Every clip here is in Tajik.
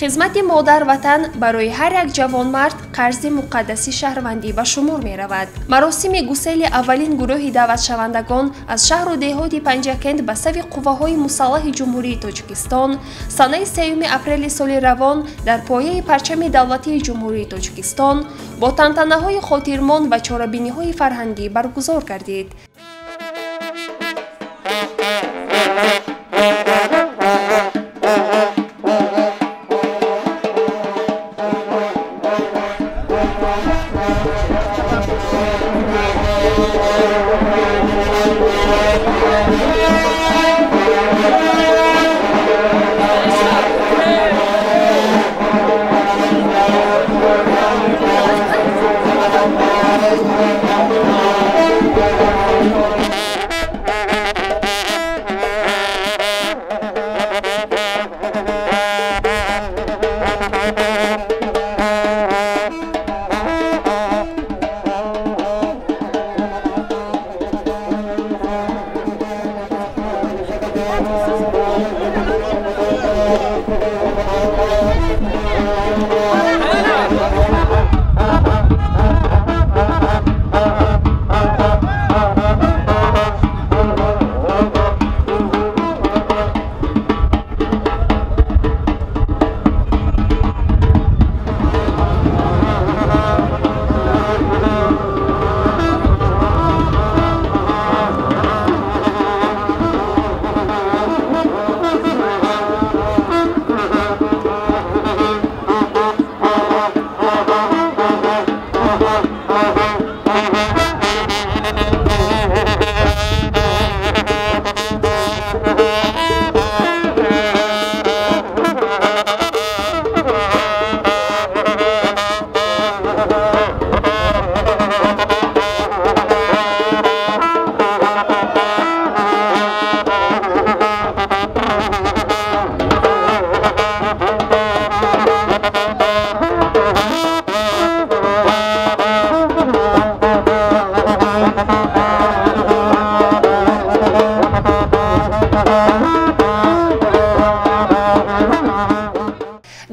Хизмати модар-ватан барои ҳар як ҷавонмард қарзи муқаддаси шаҳрвандӣ ба шумор меравад. Маросими гусели аввалин гурӯҳи даъватшавандагон аз шаҳру деҳоти Панҷакент ба сафи қувваҳои мусаллаҳи Ҷумҳурии Тоҷикистон санаи 3 апрели соли равон дар пояи парчами давлатии Ҷумҳурии Тоҷикистон бо тантанаҳои хотирмон ва чорабиниҳои фарҳангӣ баргузор гардид.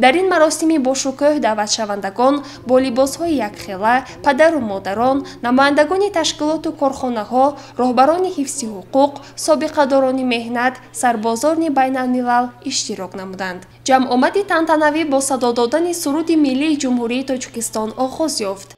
Дар ин маросими бошукӯҳ даъватшавандагон бо либосҳои якхела, падару модарон, намояндагони ташкилоту корхонаҳо, роҳбарони ҳифзи ҳуқуқ, собиқадорони меҳнат, сарбозони байналмилал иштирок намуданд. Ҷамъомади тантанавӣ бо садо додани суруди миллии Ҷумҳурии Тоҷикистон оғоз ёфт.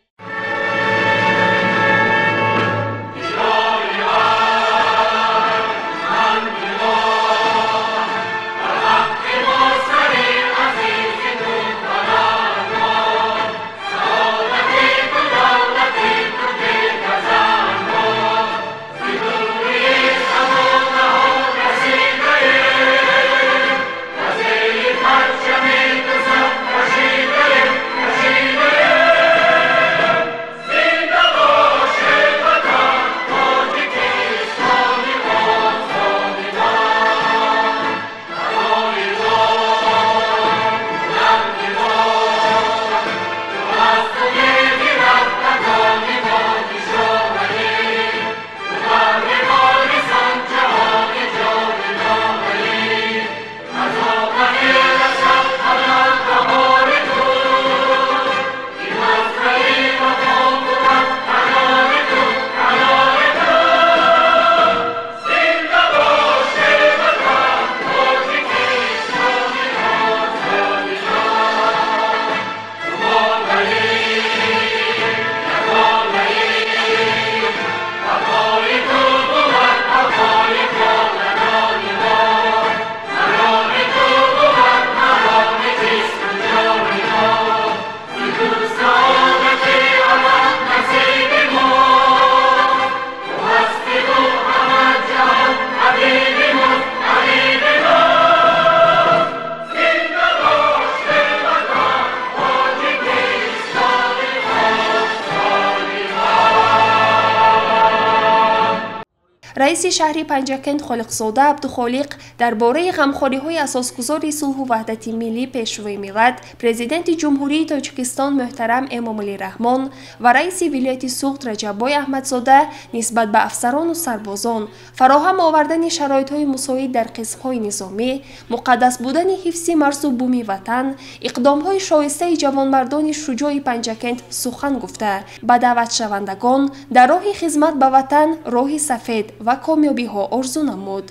Раиси шаҳри Панҷакент Холиқзода Абдухолиқ дар бораи ғамхориҳои асосгузори сулҳу ваҳдати миллӣ, Пешвои миллат, Президенти Ҷумҳурии Тоҷикистон муҳтарам Эмомалӣ Раҳмон ва раиси вилояти Суғд Раҷаббой Аҳмадзода нисбат ба афсарону сарбозон, фароҳам овардани шароитҳои мусоид дар қисмҳои низомӣ, муқаддас будани ҳифзи марзу буми ватан, иқдомҳои шоистаи ҷавонмардони шуҷои Панҷакент сухан гуфта, ба даъватшавандагон дар роҳи хизмат ба ватан роҳи сафед ва комёбиҳо орзу намуд.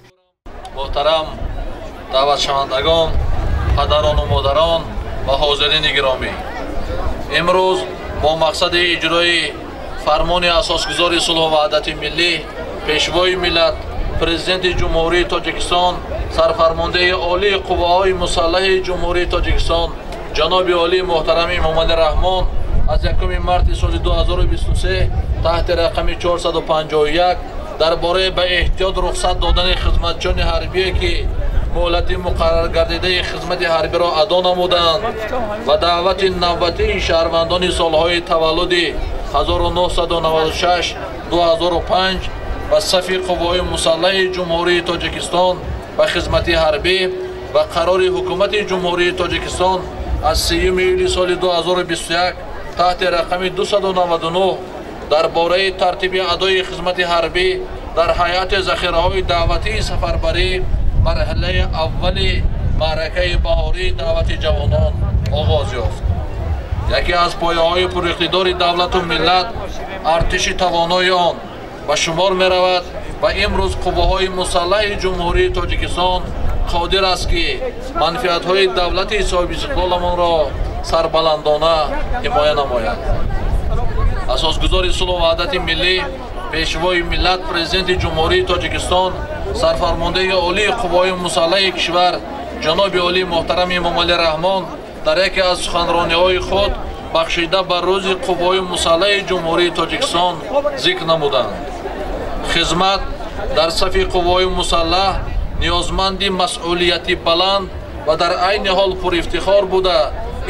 Муҳтарам даъватшавандагон, падарону модарон ва ҳозирини гиромӣ, имрӯз бо мақсади иҷрои фармони асосгузори сулҳу ваҳдати миллӣ, Пешвои миллат, Президенти Ҷумҳурии Тоҷикистон, Сарфармондеҳи Олии Қувваҳои Мусаллаҳи Ҷумҳурии Тоҷикистон ҷаноби олии муҳтарами Эмомалӣ Раҳмон аз 1 марти соли 2023 таҳти рақами 451 дар бораи ба эҳтиёт рухсат додани хизматчиёни ҳарбие, ки муҳлати муқарраргардидаи хизмати ҳарбиро адо намуданд, ва даъвати навбатии шаҳрвандони солҳои таваллуди 1996-2005 ба сафи қувваҳои мусаллаҳи Ҷумҳурии Тоҷикистон ба хизмати ҳарбӣ ва қарори Ҳукумати Ҷумҳурии Тоҷикистон аз 3 июли соли 2021 таҳти рақами 299 дар бораи тартиби адои хизмати ҳарбӣ дар ҳайати захираҳои даъватии сафарбарӣ марҳилаи аввали маъракаи баҳории даъвати ҷавонон оғоз ёфт. Яке аз пояҳои пуриқтидори давлату миллат артиши тавонои он ба шумор меравад ва имрӯз қувваҳои мусаллаҳи Ҷумҳурии Тоҷикистон қодир аст, ки манфиатҳои давлати соҳибистиқлоламонро сарбаландона ҳимоя намояд. Асосгузори сулҳу ваҳдати миллӣ, Пешвои миллат, Президенти Ҷумҳурии Тоҷикистон, Сарфармондеҳи Олии Қувваҳои Мусаллаҳи кишвар ҷаноби олии муҳтарами Эмомалӣ Раҳмон дар яке аз суханрониҳои худ бахшида ба рӯзи Қувваҳои Мусаллаҳи Ҷумҳурии Тоҷикистон зикр намуданд: хизмат дар сафи қувваҳои мусаллаҳ ниёзманди масъулияти баланд ва дар айни ҳол пурифтихор буда,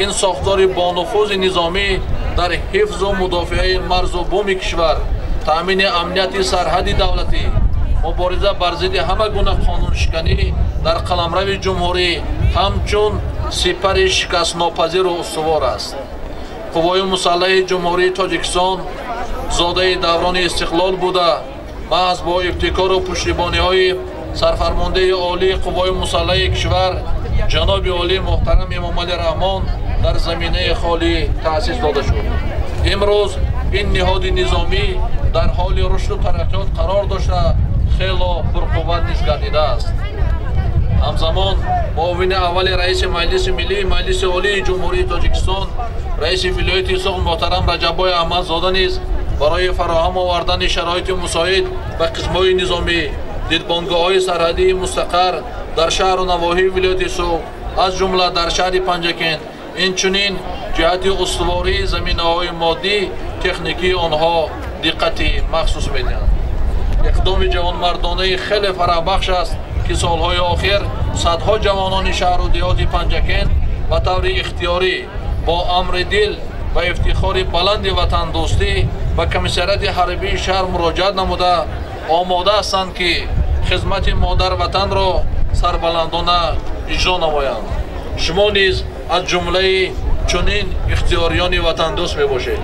ин сохтори бонуфузи низомӣ дар ҳифзу мудофиаи марзу буми кишвар, таъмини амнияти сарҳади давлатӣ, мубориза бар зидди ҳама гуна қонуншиканӣ дар қаламрави ҷумҳурӣ ҳамчун сипари шикастнопазиру устувор аст. Қувваҳои мусаллаҳи Ҷумҳурии Тоҷикистон зодаи даврони истиқлол буда, маҳз бо ибтикору пуштибониҳои Сарфармондеҳи Олии Қувваҳои Мусаллаҳи кишвар ҷаноби олии муҳтарам Эмомалӣ Раҳмон дар заминаи холӣ таъсис дода шуд. Имрӯз ин ниҳоди низомӣ дар ҳоли рушду тараққиёт қарор дошта, хело пурқувват низ гардидааст. Ҳамзамон муовини аввали раиси Маҷлиси Миллии Маҷлиси Олии Ҷумҳурии Тоҷикистон, раиси вилояти Суғд муҳтарам Раҷаббой Аҳмадзода низ барои фароҳам овардани шароити мусоид ба қисмҳои низомӣ, дидбонгоҳҳои сарҳадии мустақар дар шаҳру навоҳии вилояти Суғд, аз ҷумла дар шаҳри Панҷакент, инчунин ҷиҳати устувории заминаҳои моддӣ техникии онҳо диққати махсус медиҳанд. Иқдоми ҷавонмардонаи хеле фараҳбахш аст, ки солҳои охир садҳо ҷавонони шаҳру деҳоти Панҷакент ба таври ихтиёрӣ бо амри дил ва ифтихори баланди ватандӯстӣ ба комиссариати ҳарбии шаҳр муроҷиат намуда, омода ҳастанд, ки хизмати модарватанро сарбаландона иҷро намоянд. Шумо низ аз ҷумлаи чунин ихтиёриёни ватандӯст мебошед.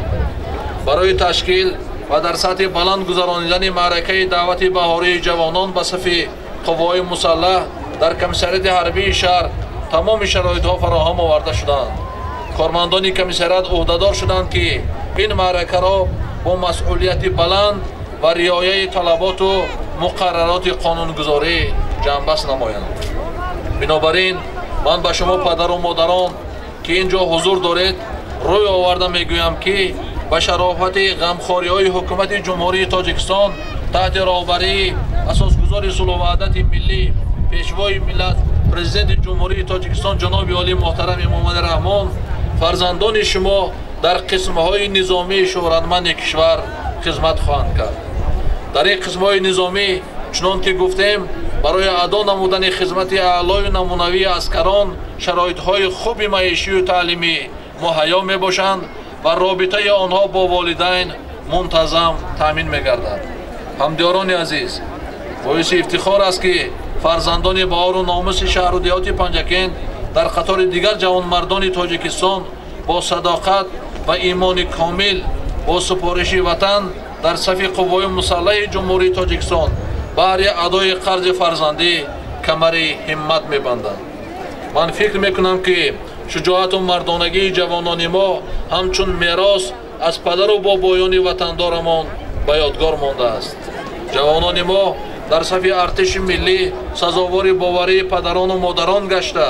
Барои ташкил ва дар сатҳи баланд гузаронидани маъракаи даъвати баҳории ҷавонон ба сафи қувваҳои мусаллаҳ дар комиссариати ҳарбии шаҳр тамоми шароитҳо фароҳам оварда шуданд. Кормандони комиссариат ӯҳдадор шуданд, ки ин маъракаро бо масъулияти баланд ва риояи талаботу муқаррароти қонунгузорӣ ҷамъбаст намоянд. Бинобар ин ман ба шумо падару модарон, ки ин ҷо ҳузур доред, рӯй оварда мегӯям, ки ба шарофати ғамхориҳои Ҳукумати Ҷумҳурии Тоҷикистон таҳти роҳбарии асосгузори сулҳу ваҳдати миллӣ, Пешвои миллат, Президенти Ҷумҳурии Тоҷикистон ҷаноби олии муҳтарам Эмомалӣ Раҳмон фарзандони шумо дар қисмҳои низомии шӯҳратманди кишвар хизмат хоҳанд кард. Дар ин қисмҳои низомӣ, чунон ки гуфтем, барои адо намудани хизмати аълою намунавии аскарон шароитҳои хуби маишию таълимӣ муҳайё мебошанд ва робитаи онҳо бо волидайн мунтазам таъмин мегардад. Ҳамдиёрони азиз, Боиси ифтихор аст, ки фарзандони баору номуси шаҳру деҳоти Панҷакент дар қатори дигар ҷавонмардони Тоҷикистон бо садоқат ва имони комил бо супориши ватан дар сафи қувваҳои мусаллаҳи Ҷумҳурии Тоҷикистон баҳри адои қарзи фарзандӣ камари ҳиммат мебанданд. Ман фикр мекунам, ки шуҷоату мардонагии ҷавонони мо ҳамчун мерос аз падару бобоёни ватандорамон ба ёдгор мондааст. Ҷавонони мо дар сафи артиши миллӣ сазовори боварии падарону модарон гашта,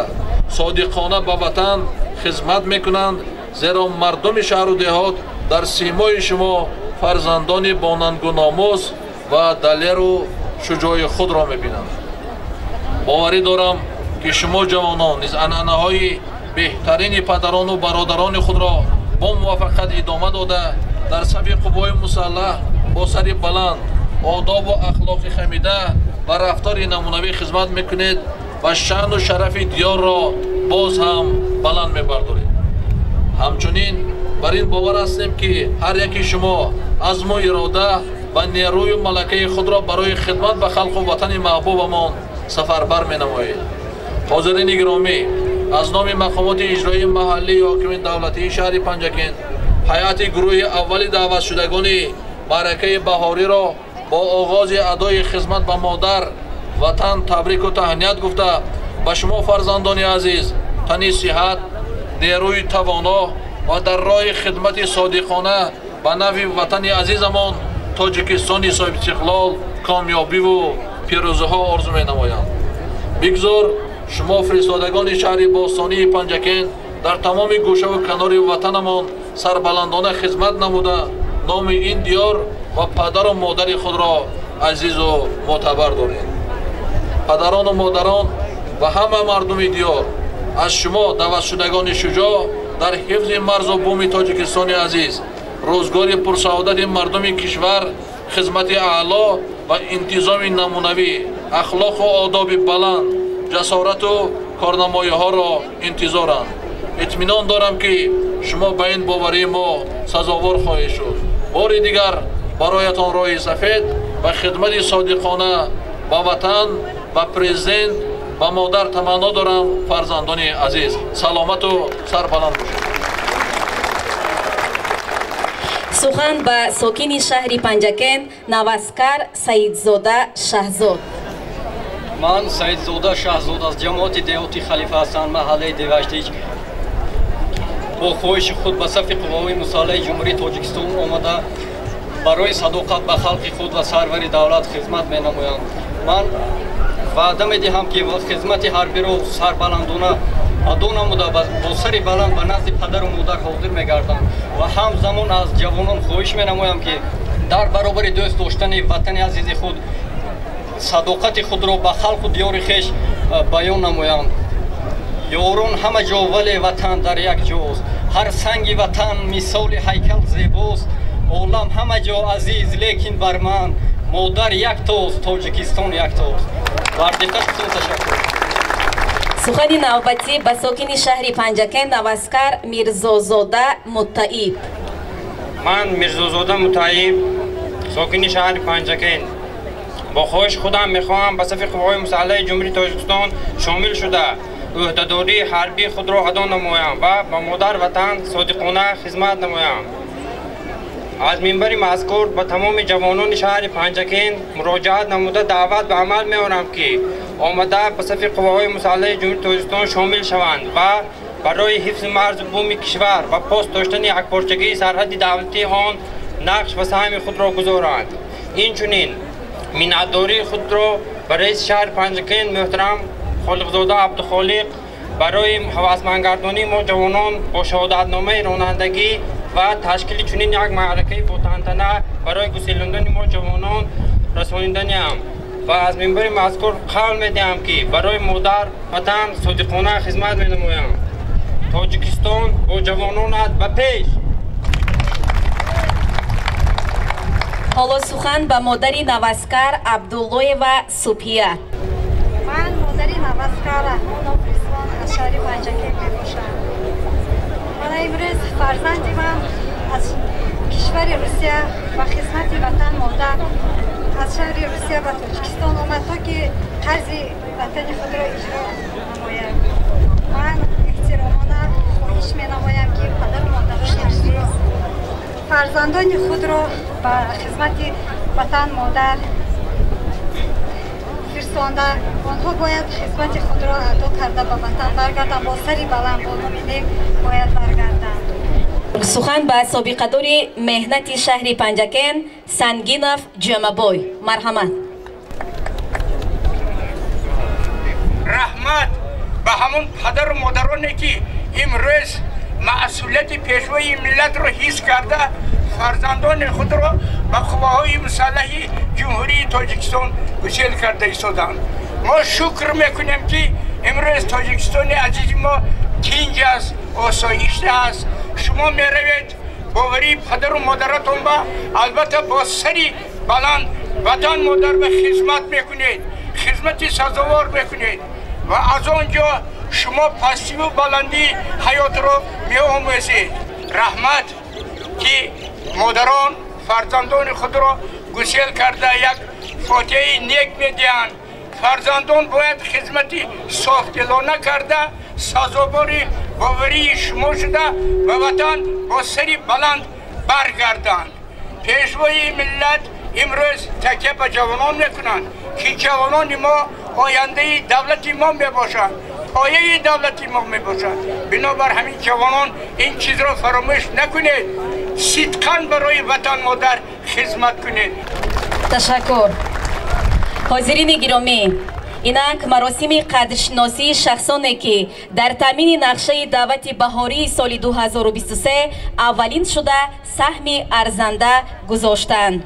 содиқона ба ватан хизмат мекунанд, зеро мардуми шаҳру деҳот дар симои шумо фарзандони бонангу номус ва далеру шуҷои худро мебинанд. Боварӣ дорам, ки шумо ҷавонон низ анъанаҳои беҳтарини падарону бародарони худро бо муваффақият идома дода, дар сафи қувваҳои мусаллаҳ бо сари баланд, одобу ахлоқи хамида ва рафтори намунавӣ хизмат мекунед ва шаъну шарафи диёрро боз ҳам баланд мебардоред. Ҳамчунин бар ин бовар ҳастем, ки ҳар яки шумо азму ирода ва нерӯю малакаи худро барои хидмат ба халқу ватани маҳбубамон сафарбар менамоед. Ҳозирини гиромӣ, аз номи мақомоти иҷроии маҳаллии ҳокими давлатии шаҳри Панҷакент ҳайати гурӯҳи аввали даъватшудагони маъракаи баҳориро бо оғози адои хизмат ба модар ватан табрику таҳният гуфта, ба шумо фарзандони азиз тани сиҳат, нерӯи тавоно ва дар роҳи хидмати содиқона ба нафъи ватани азизамон Тоҷикистони соҳибистиқлол комёбиву пирӯзиҳо орзу менамоям. Бигзор шумо фиристодагони шаҳри бостонии Панҷакент дар тамоми гӯшаву канори ватанамон сарбаландона хизмат намуда, номи ин диёр ва падару модари худро азизу мӯътабар доред. Падарону модарон ва ҳама мардуми диёр аз шумо даъватшудагони шуҷоъ дар ҳифзи марзу буми Тоҷикистони азиз, рӯзгори пурсаодати мардуми кишвар, хизмати аъло ва интизоми намунавӣ, ахлоқу одоби баланд, ҷасорату корнамоиҳоро интизоранд. Итминон дорам, ки шумо ба ин боварии мо сазовор хоҳед шуд. Бори дигар бароятон роҳи сафед ва хидмати содиқона ба ватан, ба президент, ба модар таманно дорам. Фарзандони азиз, саломату сарбаланд бошед. Сухан ба сокини шаҳри Панҷакент Наваскар Саидзода Шаҳзод. Ман Саидзода Шаҳзод аз ҷамоати деҳоти Халифа Ҳасан, маҳаллаи Деваштич, бо хоҳиши худ ба сафи қувваҳои мусаллаҳи Ҷумҳурии Тоҷикистон омада, барои садоқат ба халқи худ ва сарвари давлат хизмат менамоям. Ман ваъда медиҳам, ки хизмати ҳарбиро сарбаландона адо намуда, бо сари баланд ба назди падару модар ҳозир мегардам ва ҳамзамон аз ҷавонон хоҳиш менамоям, ки дар баробари дӯст доштани ватани азизи худ садоқати худро ба халқу диёри хеш баён намоянд. Ёрон ҳама ҷо, вале ватан дар як ҷост. Ҳар санги ватан мисоли ҳайкал зебост. Олам ҳама ҷо азиз, лекин бар ман модар яктост, Тоҷикистон яктост. Бар диққататон ташаккур. Сухани навбатӣ ба сокини шаҳри Панҷакент Наваскар Мирзозода Муттаиб. Ман Мирзозода Муттаиб, сокини шаҳри Панҷакент, бо хоҳиши худам мехоҳам ба сафи қувваҳои мусаллаҳи Ҷумҳурии Тоҷикистон шомил шуда, ӯҳдадории ҳарбии худро адо намоям ва ба модар ватан содиқона хизмат намоям. Аз минбари мазкур ба тамоми ҷавонони шаҳри Панҷакент муроҷиат намуда, даъват ба амал меорам, ки омада ба сафи қувваҳои мусаллаҳи Ҷумҳурии Тоҷикистон шомил шаванд ва барои ҳифзи марзу буми кишвар ва пос доштани якпорчагии сарҳади давлатии он нақш ва саҳми худро гузоранд. Инчунин миннатдории худро ба раиси шаҳри Панҷакент муҳтарам Холиқзода Абдухолиқ барои ҳавасмандгардонии мо ҷавонон бо шаҳодатномаи ронандагӣ ва ташкили чунин як маъракаи ботантана барои гуселондани мо ҷавонон расониданиам ва аз минбари мазкур қавл медиҳам, ки барои модар ватан содиқона хизмат менамоям. Тоҷикистон бо ҷавононат ба пеш! Ҳоло сухан ба модари Наваскар Абдуллоева Субҳия. Ман модари Наваскар Раҳмонов Ризвон аз шаҳри Панҷакент мебошам. Мана имрӯз фарзанди ман аз кишвари Русия ба хизмати ватан модар Аз шаҳри Русия ба Тоҷикистон омад, то ки қарзи ватани худро иҷро намояд. Ман эҳтиромона хоҳиш менамоям, ки падару модарони азиз фарзандони худро ба хизмати ватан модар фирстонда, онҳо бояд хизмати худро адо карда ба ватан баргарданд, бо сари баланд, бо номи нек бояд баргарданд. Сухан ба собиқадори меҳнати шаҳри Панҷакент Сангинов Ҷумабой. Марҳамат. Раҳмат ба ҳамон падару модароне, ки имрӯз масъулияти пешвои миллатро ҳис карда, фарзандони худро ба қувваҳои мусаллаҳи Ҷумҳурии Тоҷикистон гусел карда истоданд. Мо шукр мекунем, ки имрӯз Тоҷикистони азизи мо тинҷ аст, осоишта аст. Шумо меравед, боварии падару модаратон ба албатта бо сари баланд ватан модар ба хизмат мекунед, хизмати сазовор мекунед ва аз он ҷо шумо пастиву баландии ҳаётро меомӯзед. Раҳмат, ки модарон фарзандони худро гусел карда як фотиҳаи нек медиҳанд. Фарзандон бояд хизмати софдилона карда, сазовори боварии шумо шуда, ба ватан бо сари баланд баргарданд. Пешвои миллат имрӯз такя ба ҷавонон мекунанд, ки ҷавонони мо ояндаи давлати мо мебошанд, пояи давлати мо мебошанд. Бинобар ҳамин, ҷавонон, ин чизро фаромӯш накунед, сидқан барои ватан модар хизмат кунед. Ташаккур. Ҳозирини гиромӣ, инак маросими қадршиносии шахсоне, ки дар таъмини нақшаи даъвати баҳории соли 2023 аввалин шуда саҳми арзанда гузоштанд.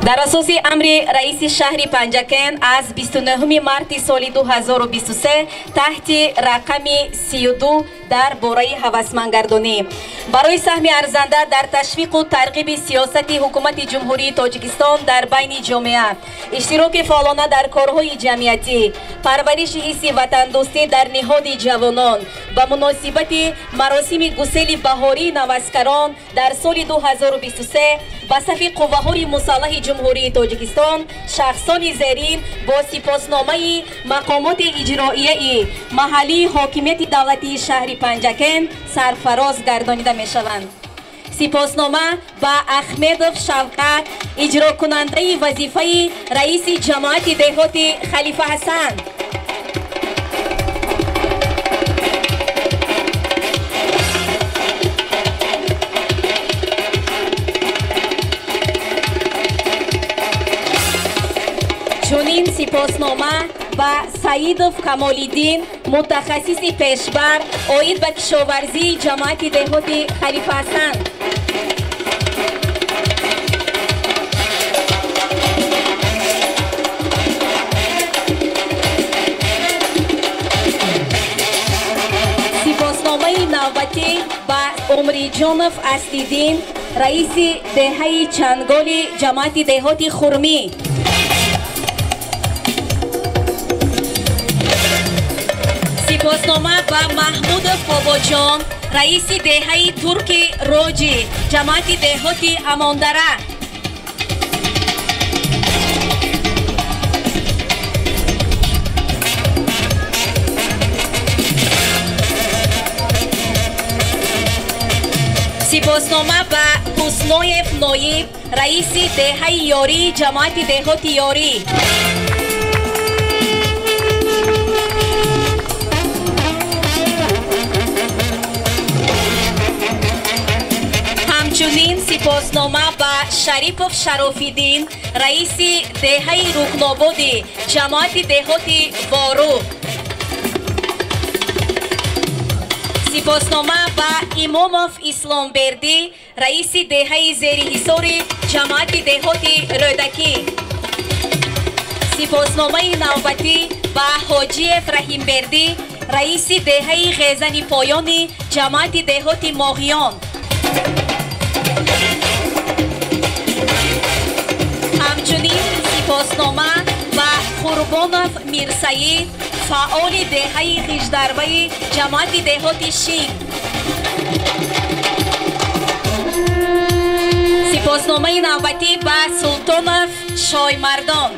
Дар асоси амри раиси шаҳри Панҷакент аз 29 марти соли 2023 таҳти рақами 32 дар бораи ҳавасмандгардонӣ барои саҳми арзанда дар ташвиқу тарғиби сиёсати ҳукумати Ҷумҳурии Тоҷикистон дар байни ҷомеа, иштироки фаъолона дар корҳои ҷамъиятӣ, парвариши ҳисси ватандӯстӣ дар ниҳоди ҷавонон ба муносибати маросими гусели баҳории наваскарон дар соли 2023 ба сафи қувваҳои мусаллаҳи Ҷумҳурии Тоҷикистон шахсони зерин бо сипосномаи мақомоти иҷроияи маҳаллии ҳокимияти давлатии шаҳри Панҷакент сарфароз гардонида мешаванд. Сипоснома ба Ахмедов Шавқат, иҷрокунандаи вазифаи раиси ҷамоати деҳоти Халифа Ҳасан. Чунин сипоснома ба Саидов Камолиддин, мутахассиси пешбар оид ба кишоварзии ҷамоати деҳоти Халифа Ҳасан. Сипосномаи навбатӣ ба Умриҷонов Аслиддин, раиси деҳаи Чанголи ҷамоати деҳоти Хурмӣ. Сипоснома ба Маҳмудов Бобоҷон, раиси деҳаи Турки Роҷи ҷамоати деҳоти Амондара. Сипоснома ба Ҳусноев Ноиб, раиси деҳаи Ёрӣ ҷамоати деҳоти Ёрӣ. Ҳамчунин сипоснома ба Шарипов Шарофиддин, раиси деҳаи Рукнободи ҷамоати деҳоти Вору. Сипоснома ба Имомов Исломбердӣ, раиси деҳаи Зериҳисори ҷамоати деҳоти Рӯдакӣ. Сипосномаи навбатӣ ба Ҳоҷиев Раҳимбердӣ, раиси деҳаи Ғезани Поёни ҷамоати деҳоти Моғиён. Ҳамчунин сипоснома ба Қурбонов Мирсаид, фаъоли деҳаи Ғиждарбаи ҷамоати деҳоти Шинг. Сипосномаи навбатӣ ба Султонов Шоймардон.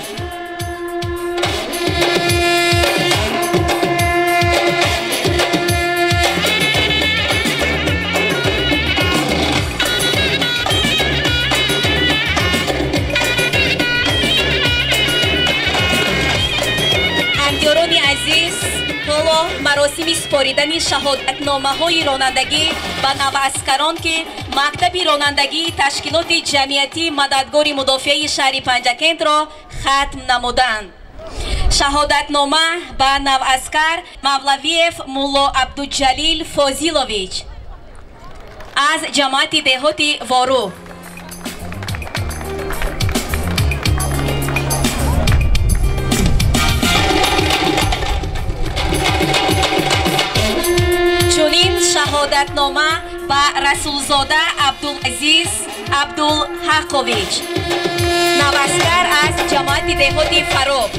Ҳамдиёрони азиз, ҳоло маросими супоридани шаҳодатномаҳои ронандагӣ ба навъаскарон, ки мактаби ронандагии ташкилоти ҷамъиятии мададгори мудофиаи шаҳри Панҷакентро хатм намуданд. Шаҳодатнома ба навъаскар Мавлавиев Мулло Абдуҷалил Фозилович аз ҷамоати деҳоти Вору. Чунин шаҳодатнома ба Расулзода Абдулазиз Абдулҳақович, наваскар аз ҷамоати деҳоти Фароб.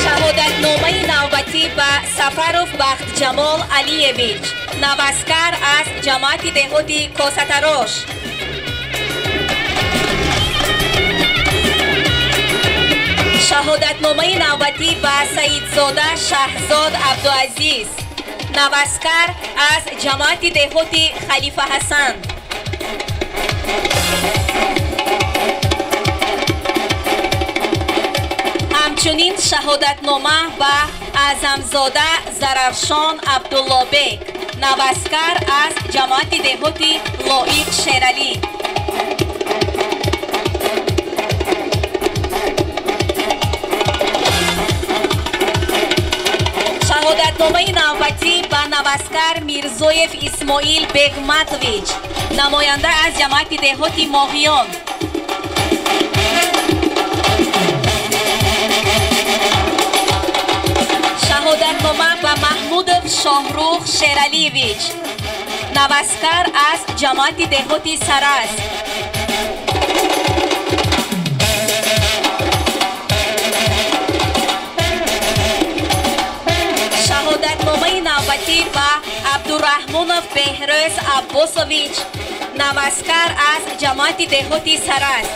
Шаҳодатномаи навбатӣ ба Сафаров Бахтҷамол Алиевич, наваскар аз ҷамоати деҳоти Косатарош. Шаҳодатномаи навбатӣ ба Саидзода Шаҳзод Абдуазиз, наваскар аз ҷамоати деҳоти Халифа Ҳасан. Ҳамчунин шаҳодатнома ба Аъзамзода Зарафшон Абдуллобек, наваскар аз ҷамоати деҳоти Лоиқ Шералӣ. Шаҳодатномаи навбатӣ ба наваскар Мирзоев Исмоил Бегматович, намоянда аз ҷамоати деҳоти Моҳиён. Шаҳодатнома ба Маҳмудов Шоҳрух Шералиевич, наваскар аз ҷамоати деҳоти Сараз. Шаҳодатномаи навбатӣ ба Абдураҳмонов Беҳрӯз Аббосович, наваскар аз ҷамоати деҳоти Сараз.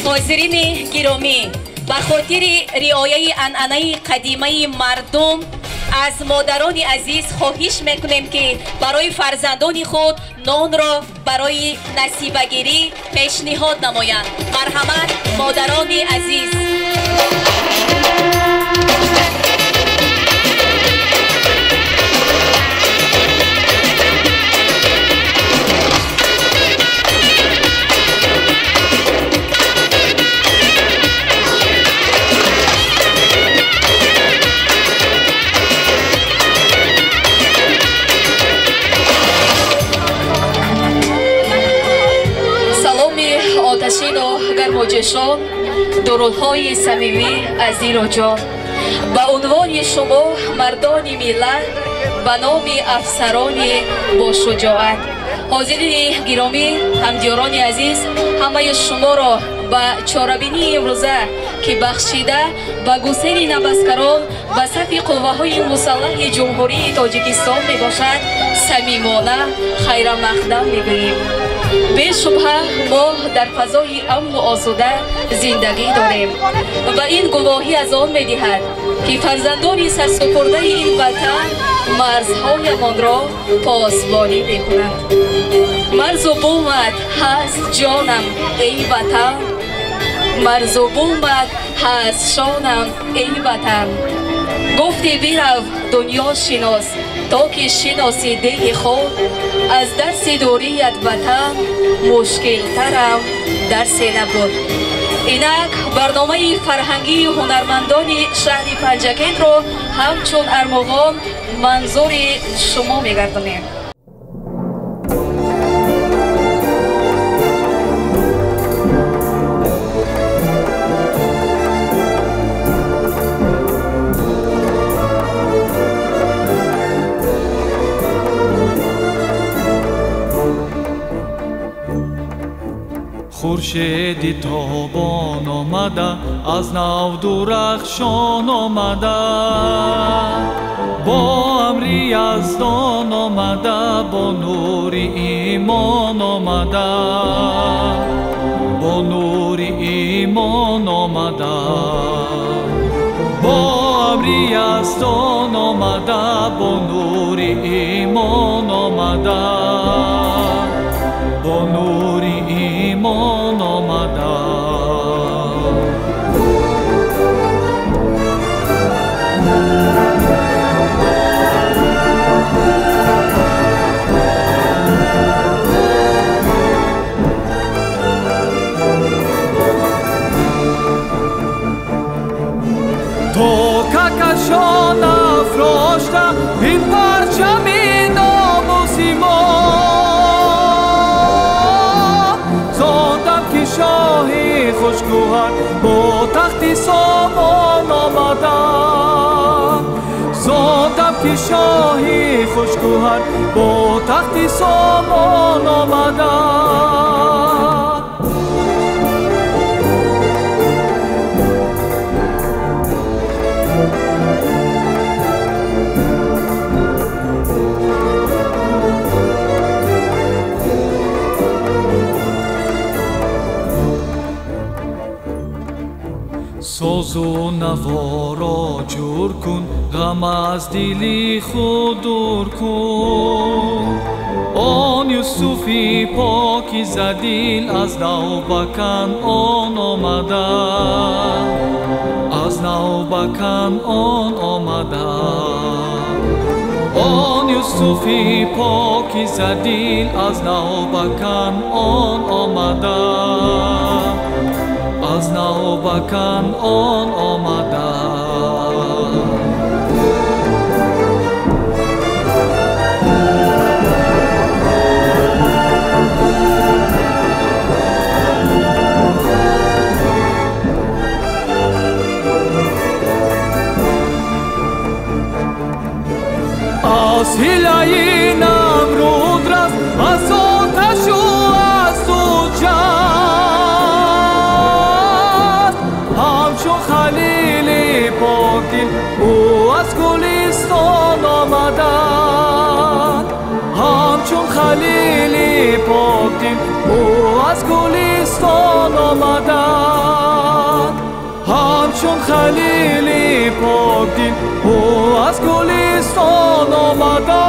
Ҳозирини гиромӣ, ба хотири риояи анъанаи қадимаи мардум аз модарони азиз хоҳиш мекунем, ки барои фарзандони худ нонро барои насибагирӣ пешниҳод намоянд. Марҳамат, модарони азиз. Оташину гармоҷӯшон, дурудҳои самимӣ аз дилу ҷон. Ба унвони шумо мардони миллат, ба номи афсарони бошуҷоат. Ҳозирини гиромӣ, ҳамдиёрони азиз, ҳамаи шуморо ба чорабинии имрӯза, ки бахшида ба гусели наваскарон ба сафи қувваҳои мусаллаҳи Ҷумҳурии Тоҷикистон мебошад, самимона хайрамақдам мегӯем. Бешубҳа мо дар фазои амну осуда зиндагӣ дорем ва ин гувоҳӣ аз он медиҳад, ки фарзандони сарсупурдаи ин ватан марзҳоямонро посбонӣ мекунанд. Марзу бумат ҳаст ҷонам, эй ватан, марзу бумат ҳаст шонам, эй ватан. Гуфти бирав дунё шинос, то ки шиноси деҳи худ, аз дарси дурият ватан мушкилтарам дарсе набуд. Инак барномаи фарҳангии ҳунармандони шаҳри Панҷакентро ҳамчун армуғон манзури шумо мегардонем. Хуршеди тобон омада, аз нав дурахшон омада, бо амри яздон омада, бо нури имон омада, бо нури имон омада, бо амри яздон омада, бо нури имон омада, бо нури имон омада. То какашон афрошта ин парчами номуси мо, зондам ки шоҳи хушгӯҳар бо тахти сомон омада, зондам ки шоҳи хушгӯҳар бо тахти сомон омада. Созу наворо ҷур кун, ғам аз дили худ дур кун. Он Юсуфи покизадил аз нав ба Канъон омада, аз нав ба Канъон омада. Он Юсуфи покизадил аз нав ба Канъон омада, аз нав ба Канъон омада. Аз ҳилаи Намруд раст, аз оташу аз дуд ҷаст, ҳамчун Халили покдил ӯ аз Гулистон омада, ҳамчун Халили покдил ӯ аз Гулистон омада, ҳамчун Халили покдил ӯ аз Гулистон омада.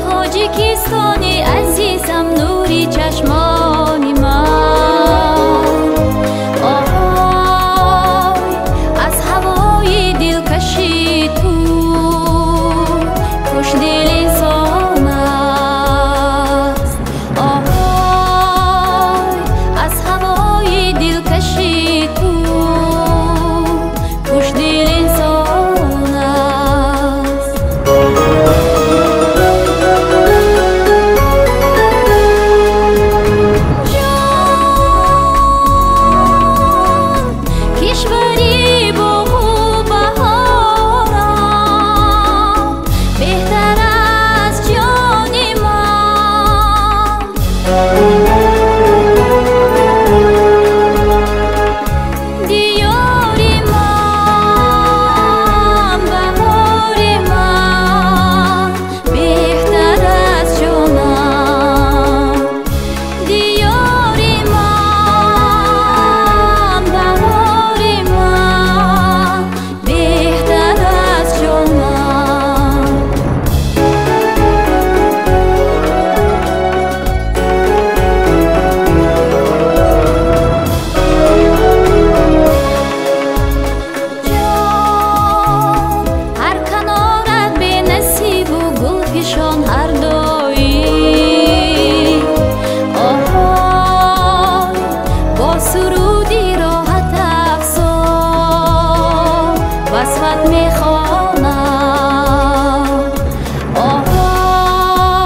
Тоҷикистони азизам, нури чашмони ман, оҳой, аз ҳавои дилкаши ту хушдил инсон аст, оҳой, аз ҳавои дилкаши ту хушдил инсон аст. Кишвари боғу баҳорам беҳтар аз ҷони ман, диёри ман, баҳори ман беҳтар аз ҷонам, диёри ман, баҳори ман беҳтар аз ҷонам. Ҷон, ҳар канорат бенасибу гулфишон ҳар доим, оҳой, бо суруди роҳат афзо васфат мехонам, оҳой.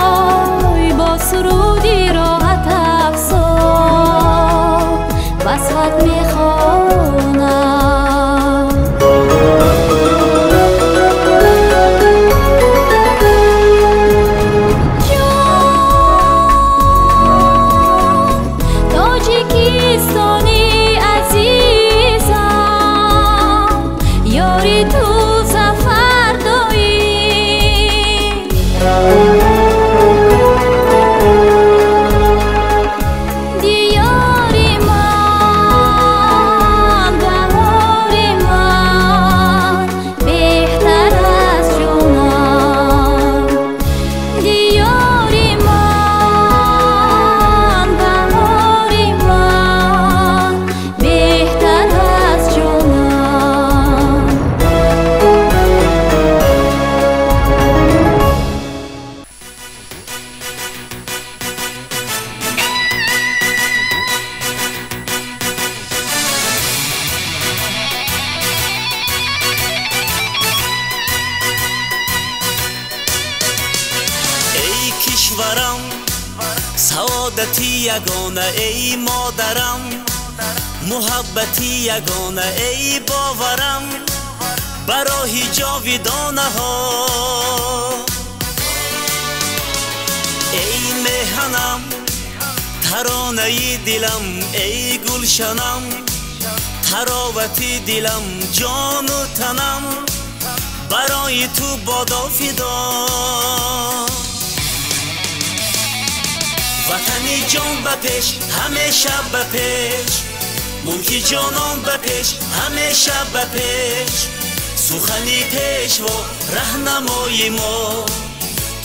Кишварам, саодати ягона эй модарам, муҳаббати ягона эй боварам, ба роҳи ҷовидонаҳо. Эй меҳанам, таронаи дилам, эй гулшанам, таровати дилам, ҷону танам барои ту бодо фидо. Ватани ҷон ба пеш, ҳамеша ба пеш, мулки ҷонон ба пеш, ҳамеша ба пеш. Сухани пешво раҳнамои мо,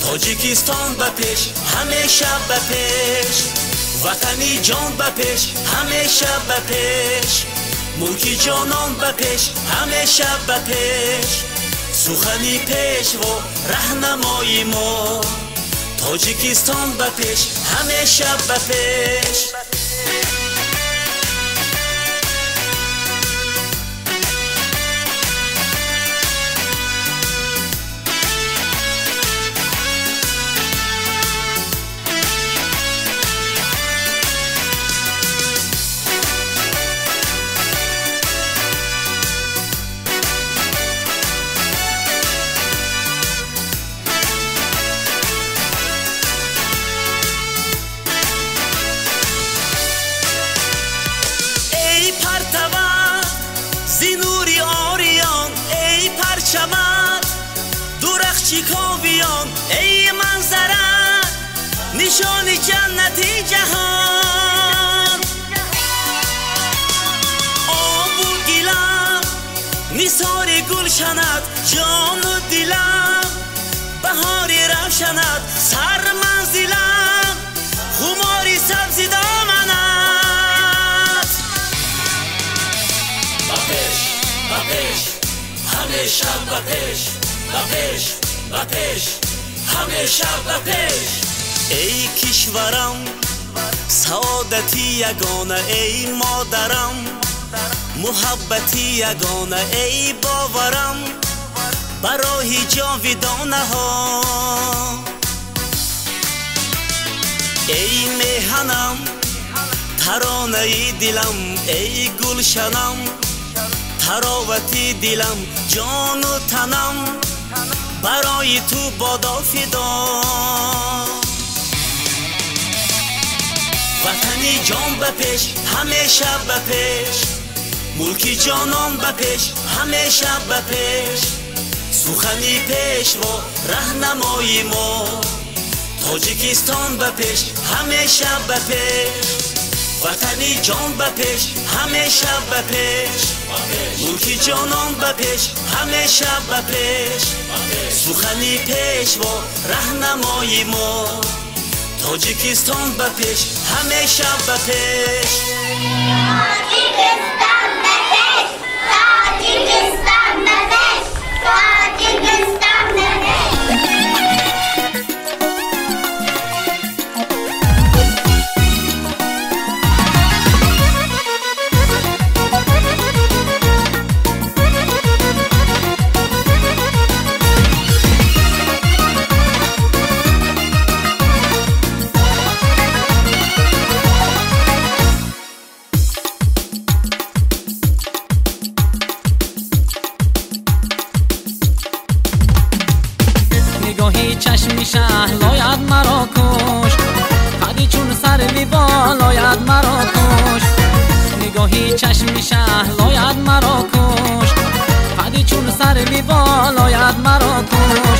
Тоҷикистон ба пеш, ҳамеша ба пеш. Ватани ҷон ба пеш, ҳамеша ба пеш, мулки ҷонон ба пеш, ҳамеша ба пеш. Сухани пешво раҳнамои мо, Тоҷикистон ба пеш, ҳамеша ба пеш. Ковиён, эй манзара, нишони ҷаннати ҷаҳон. Обу гилам, нисори гулшанат, ҷону дилам баҳори равшанат, сарманзилам хумори сабзи доманат. Ба пеш, ба пеш, ҳамеша ба пеш, ба пеш, ба пеш, ҳамеша ба пеш. Эй кишварам, саодати ягона эй модарам, муҳаббати ягона эй боварам, ба роҳи ҷовидонаҳо. Эй меҳанам, таронаи дилам, эй гулшанам, таровати дилам, ҷону танам барои ту бодо фидо. Ватани ҷон ба пеш, ҳамеша ба пеш, мулки ҷонон ба пеш, ҳамеша ба пеш. Сухани пешво раҳнамои мо, Тоҷикистон ба пеш, ҳамеша ба пеш. Ватани ҷон ба пеш, ҳамеша ба пеш, мулки ҷонон ба пеш, ҳамеша ба пеш. Сухани пешво раҳнамои мо, Тоҷикистон ба пеш, ҳамеша ба пеш. Тоҷикистон ба пеш, Тоҷикистон ба пеш, Тоҷикистон ба пеш. چشمی شهلایت مرا کش، قدی چون سروی بالایت مرا کش. نگاهی چشمی شهلایت مرا کش، قدی چون سروی بالایت مرا کش.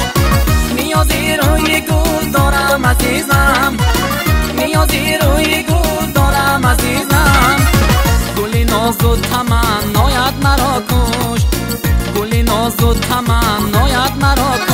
نیازی روی گل دارم عزیزم، نیازی روی گل دارم عزیزم. گلی ناز و تمنایت مرا کش، گلی ناز و تمنایت مرا کش.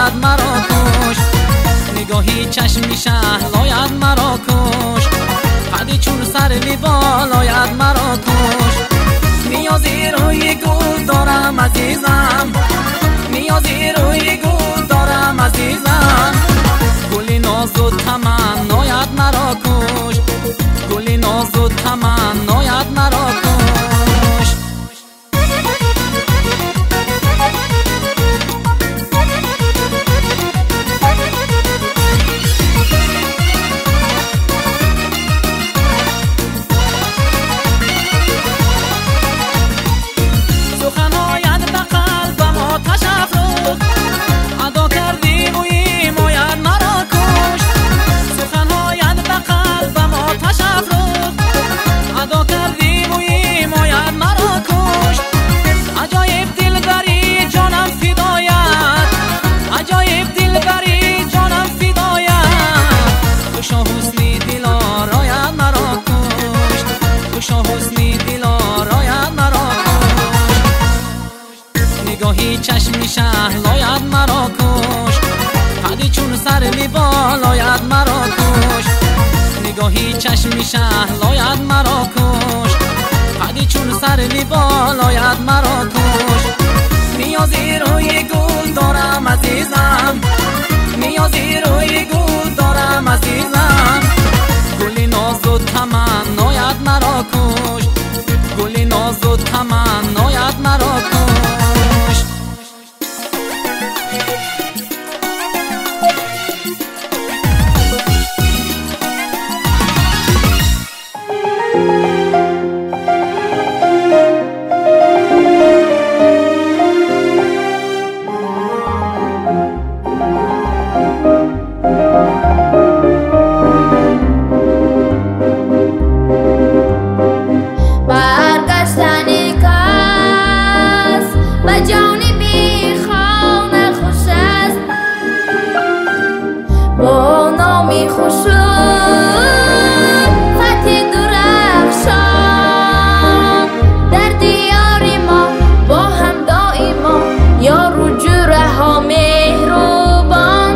ояд маро куш. Нигоҳи чашми шаҳлояд маро куш, қади чун сарви болояд маро куш. Ниёзи рӯи гул дорам азизам, ниёзи рӯи гул дорам азизам. Гули нозу таманнояд маро куш, гули нозу таманнояд маро куш. Суханояд ба қалбам оташ афрӯхт, адо кардӣ муҳимояд маро куш. Суханояд ба қалбам оташ афрӯхт, адо кардӣ муҳимояд маро куш. Аҷоиб дилбари ҷонам фидоят, аҷоиб дилбари ҷонам фидоят. Хушо ҳусни дилорояд маро куш, хушо ҳусни дилорояд маро куш. Нигоҳи чашми шаҳлояд маро куш, қади чун сарви болояд маро куш. Нигоҳи чашми шаҳлояд маро куш, қади чун сарви болояд маро куш. Ниёзи рӯи гул дорам азизам, ниёзи рӯи гул дорам азизам. Гули нозу таманнояд маро куш, гули нозу таманнояд маро куш. Баргаштани кас ба ҷониби хона хуш аст, бо номи хушу фатҳи дурахшон. Дар диёри мо бо ҳам доимо ёру ҷураҳо меҳрубон.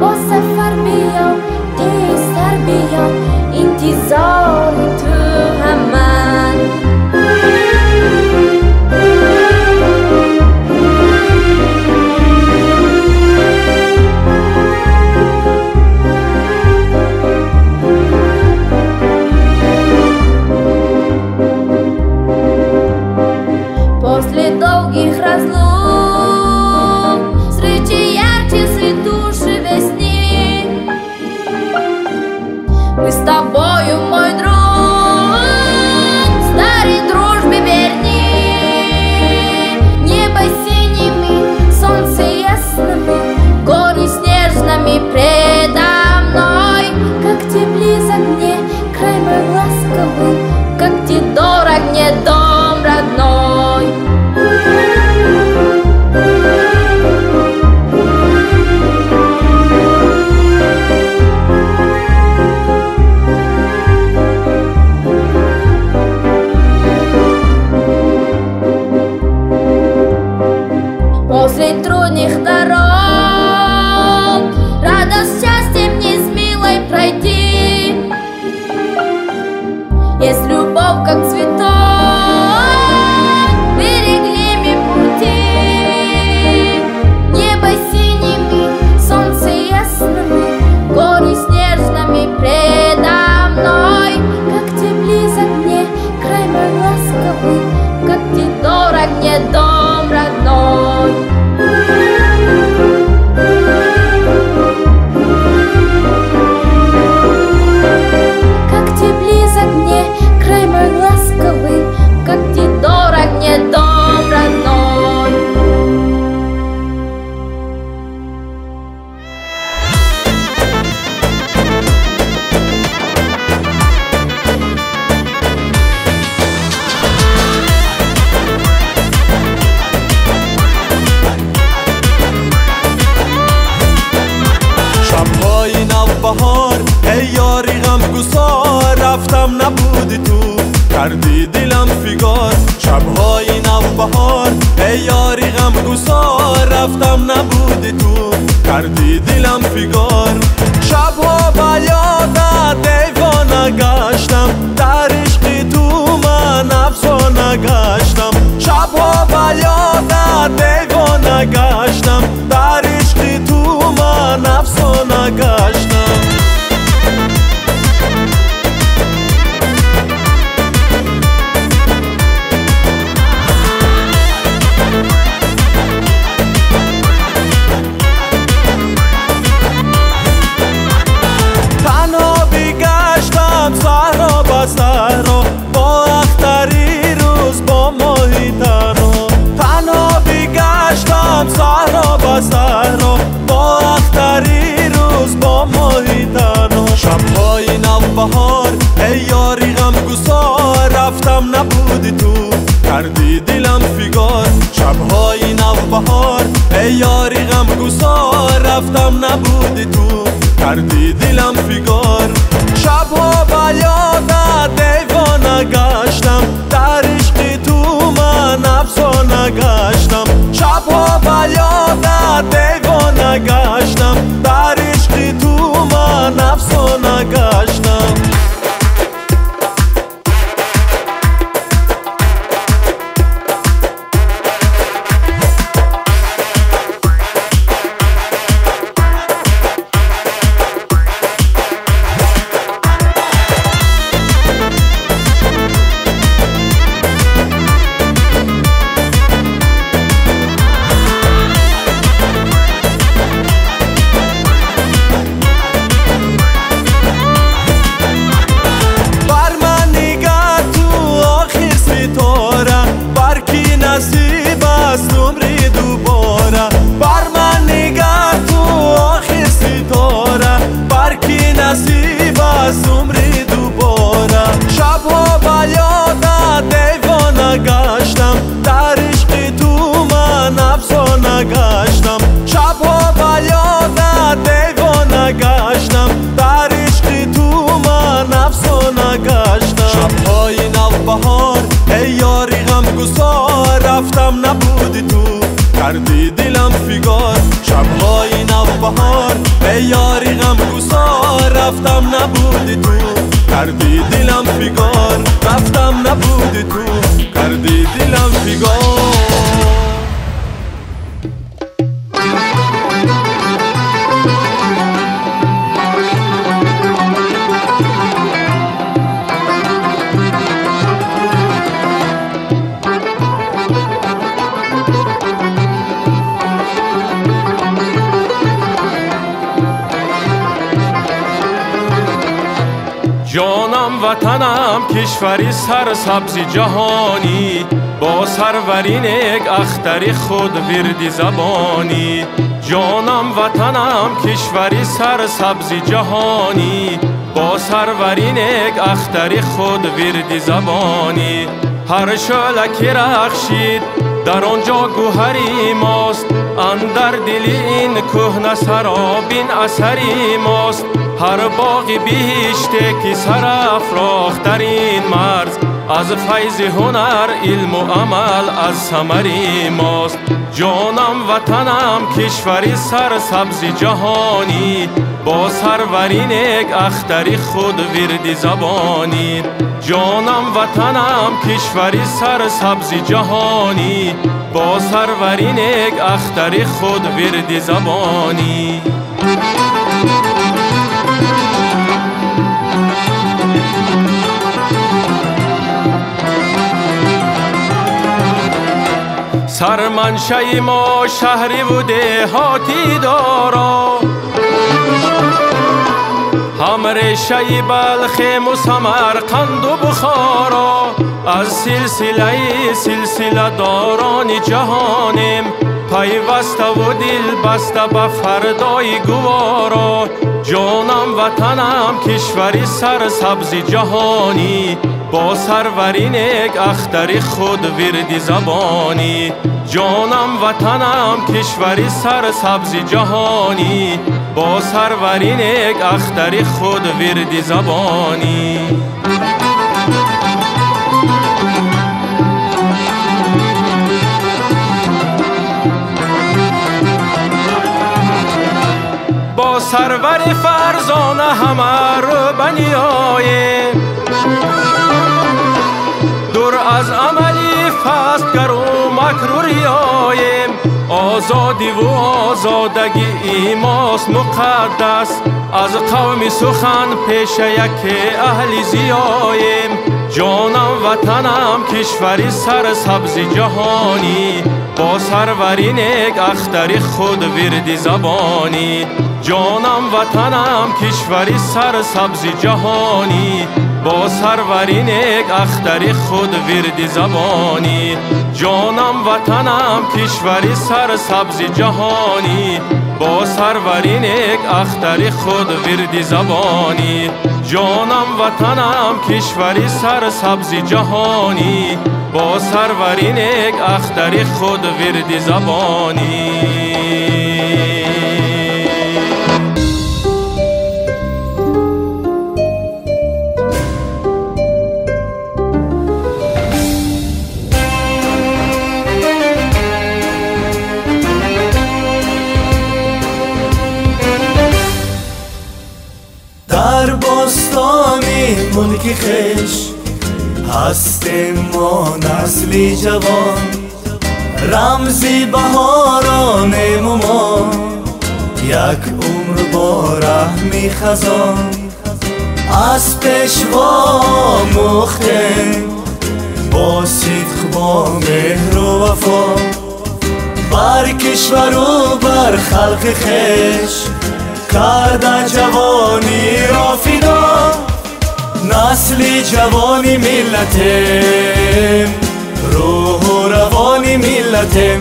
Бо сафар биё, тезтар биё, интизори ту ҳаман. После долгих разлук встречи ярче цветуши весны. Мы с тобою, мой друг, старой дружбе верни. Небо синими, солнце ясными, горы снежными предо мной. Как ты близок мне, край мой ласковый, как ты дорог мне, дом родной. После трудных дорог радость счастье мне с милой пройти. Есть любовь, как цветок, берегли ми пути. Небо синими, солнце ясными, горы снежными предо мной. Как ты близок мне, край мой ласковый, как ты дорог мне, дом родной. Как ты близок мне, край мой ласковый, как ты дорог мне, дом родной. Шабҳои навбаҳор, эй ёри ғамгусор, рафтам набуди ту, کردی دلم فگار. شبهای نوبهار ای یاری غمگسار، رفتم نبودی تو کردی دلم فگار. شبها با یادت دیوانه گشتم، در عشق تو من افسانه گشتم. شبها با یادت دیوانه گشتم، در عشق تو من افسانه گشتم. صحرا به صحرا با اختری روز با ماهی تنها، تنها بگشتم صحرا به صحرا با اختری روز با ماهی تنها. شبهای نوبهار ای یاری غمگسار، رفتم نبودی تو کردی دلم فگار. شبهای نوبهار ای یاری غمگسار، رفتم نبودی تو کردی دلم فگار. شبها با یادت دیوانه گشتم، در عشق تو من افسانه گشتم. شبها با یادت دیوانه گشتم، در عشق تو من افسانه گشتم. بهار ای یاری غمگسار، رفتم نبودی تو کردی دلم فگار. شبهای نوبهار ای یاری غمگسار، رفتم نبودی تو کردی دلم فگار. رفتم نبودی تو کردی دلم فگار. وطنم کشوری سرسبز جهانی، با سروری نیک اختری خود وردی زبانی. جانم وطنم کشوری سرسبز جهانی، با سروری نیک اختری خود وردی زبانی. هر شعله که رخشید در آنجا گوهری ماست، اندر دل این کهنه سرابین اثری ماست. هر باغ بهشته که سر افراخت در این مرز، از فیض هنر علم و عمل از ثمری ماست. جانم وطنم کشوری سرسبز جهانی، با سروری نیک اختری خود وردی زبانی. جانم وطنم کشوری سرسبز جهانی، با سروری نیک اختری خود وردی زبانی. سرمنشأ ما شهری و دهاتی دارا، هم ریشه بلخ و سمرقند و بخارا. از سلسله سلسله داران جهانیم، پیوسته و دل بسته به فردای گوارا. جانم وطنم کشوری سرسبز جهانی، با سروری نیک اختری خود وردی زبانی. جانم وطنم کشوری سرسبز جهانی، با سروری نیک اختری خود وردی زبانی. сарвари фарзона ҳама рӯ ба ниёем. Дур аз амали пастгару макру риёем. Озодиву озодагии мост муқаддас. Аз қавми сухан пеша яке аҳли зиёем. Ҷонам ватанам кишвари сарсабзи ҷаҳонӣ. Бо сарвари нек ахтари худ вирди забонӣ. Ҷонам ватанам кишвари сарсабзи ҷаҳонӣ. Бо сарвари нек ахтари худ вирди забонӣ. Ҷонам ватанам кишвари сарсабзи ҷаҳонӣ. Бо сарвари нек ахтари худ вирди забонӣ. Ҷонам ватанам кишвари сарсабзи ҷаҳонӣ. Бо сарвари нек ахтари худ вирди забонӣ. Дар бостони мулки хеш ҳастем мо насли ҷавон. Рамзи баҳоронему мо як умр бо раҳми хазон. Аз пешво омӯхтем бо сидқ, бо меҳру вафо. Бар кишвару бар халқи хеш карда ҷавониро фидо. Насли ҷавони миллатем, рӯҳу равони миллатем.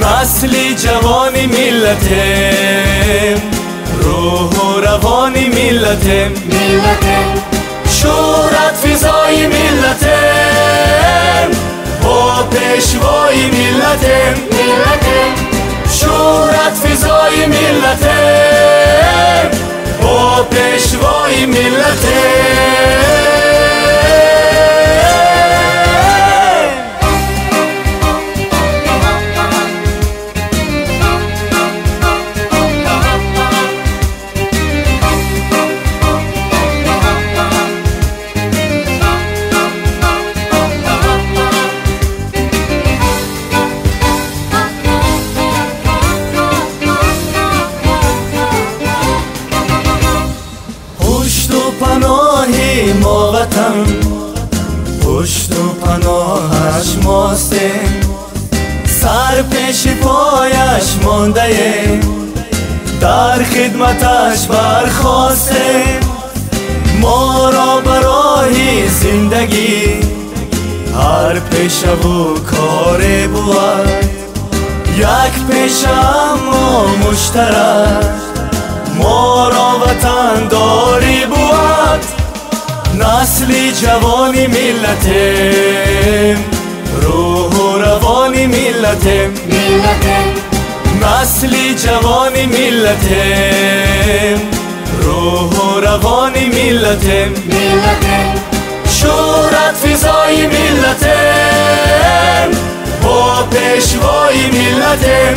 Насли ҷавони миллатем, рӯҳу равони миллатем. Шӯҳрат физои миллатем, бо пешвои миллатем. Шӯҳрат физои миллатем, бо пешвои миллатем. Пушту паноҳаш мостем, сар пеши пояш мондаем, дар хидматаш бархостем. Моро ба роҳи зиндагӣ ҳар пешаву коре бувад. Як пеша аммо муштарак, моро ватандорӣ бувад. Насли ҷавони миллатем, рӯҳу равони миллатем. Насли ҷавони миллатем, рӯҳу равони миллатем. Шӯҳрат физои миллатем, бо пешвои миллатем.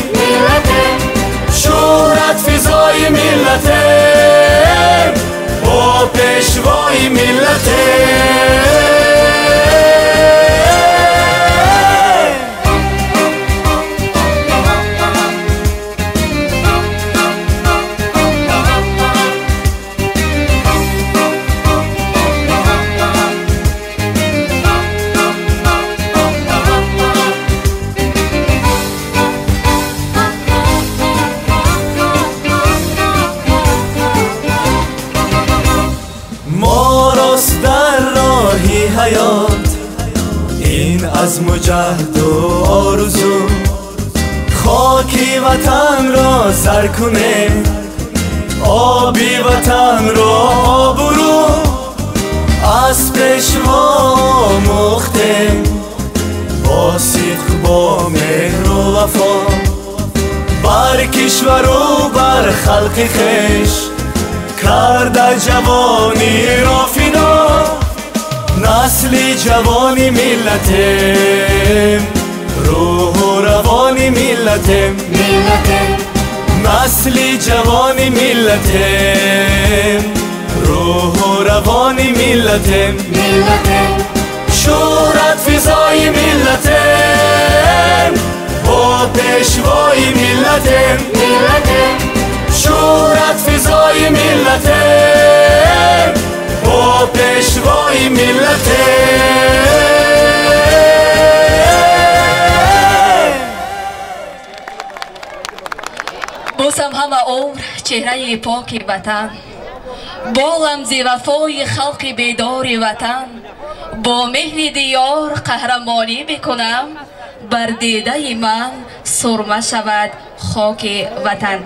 Шӯҳрат физои миллатем, бо пешвои миллатем. Ин азму ҷаҳду орзу хоки ватанро сар кунем, оби ватанро обрӯ. Аз пешво омӯхтем бо сидқ, бо меҳру вафо. Бар кишвару бар халқи хеш карда ҷавониро фидо. Насли ҷавони миллатем, рӯҳу равони миллатем. Насли ҷавони миллатем, рӯҳу равони миллатем, шӯҳрат физои миллатем, бо пешвои миллатем, шӯҳрат физои миллатем, бо пешвои миллатем. Босам ҳама умр чеҳраи поки ватан, болам зи вафои халқи бедори ватан, бо меҳри диёр қаҳрамонӣ мекунам, бар дидаи ман сурма шавад хоки ватан.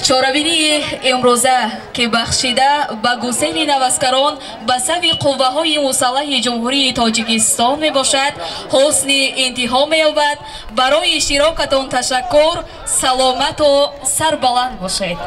Чорабинии имрӯза, ки бахшида ба гусели наваскарон ба сафи қувваҳои мусаллаҳи Ҷумҳурии Тоҷикистон мебошад, ҳусни интиҳо меёбад. Барои иштирокатон ташаккур, саломату сарбаланд бошед.